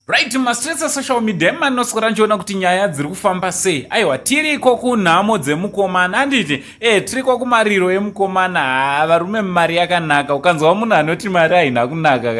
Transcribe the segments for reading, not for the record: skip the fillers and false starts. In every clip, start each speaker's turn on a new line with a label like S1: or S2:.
S1: Right, mastreets esocial media emanoswera ndichiona kuti nyaya dziri kufamba sei. Aiwa, tiriko kunhamo dzemukomana handiti? E, tiriko kumariro emukomana. Haa, varume mari yakanaka. Ukanzwa munhu anoti mari haina kunaka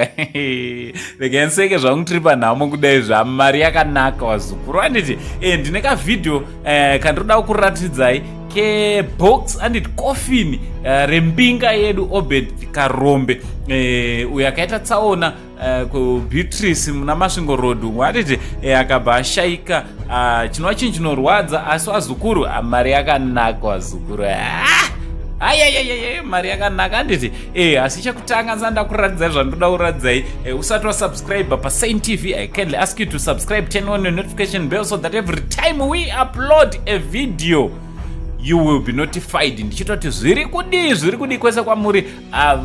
S1: regai ndiseke zvangu tiri panhamo kudai zva mari yakanaka wazukuru handiti? E, ndine kavhidhiyo eh, kandinoda kukuratidzai kebox anditi coffin eh, rembinga yedu Obed Karombe eh, uyo akaita tsaona Eh, kubeatrice muna masvingo road umu atiti eh, akabva ashaika ah, chinova chinhu chinorwadza asi vazukuru ah, mari yakanaka vazukuru ah, ayayayaya mari yakanaka anditi e asi chekutanga ndisati ndakuratidzai zvandoda kuratidzai usati wasubscribe pasaint tv I kindly ask you to subscribe, turn on your notification bell so that every time we upload a video you will be notified. Ndichitoti zviri kudii, zviri kudii kwese kwamuri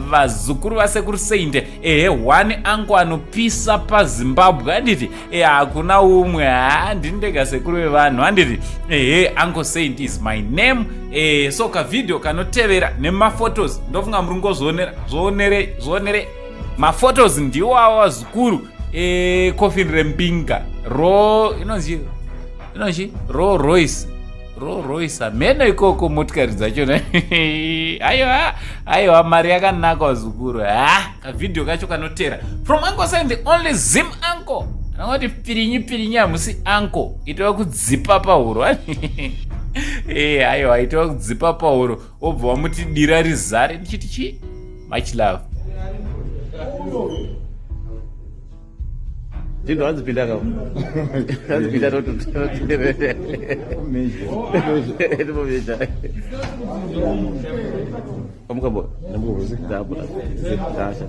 S1: vazukuru vasekuru Saint. Ehe, one angu anopisa paZimbabwe handiti? Ehe, hakuna umwe, ha, ndini ndega sekuru vevanhu handiti? Ehe, Uncle Saint is my name. Ehe, so kavhidhiyo kanotevera nemaphotos ndofunga muri ngozvionera, zvionere zvionere maphotos ndiwo awa vazukuru ekofini rembinga ro inonzi inonzi ro Royce ro Royce hameno ikoko motikari dzachona. Aiwa, aiwa, mari yakanaka vazukuru. Ha, kavhidhiyo kacho kanotera from Uncle Saint, the only Zim uncle anongoti pirinyi pirinyi hamusi uncle, itova kudzipa pahuro. E, aiwa, itova kudzipa pahuro wobva wamuti dira rizare ndichiti chi much love.
S2: Ndindo hanzi pinda ka. Hanzi pinda toto. Totomeja. Pamuka bo. Ndapo. Dasha.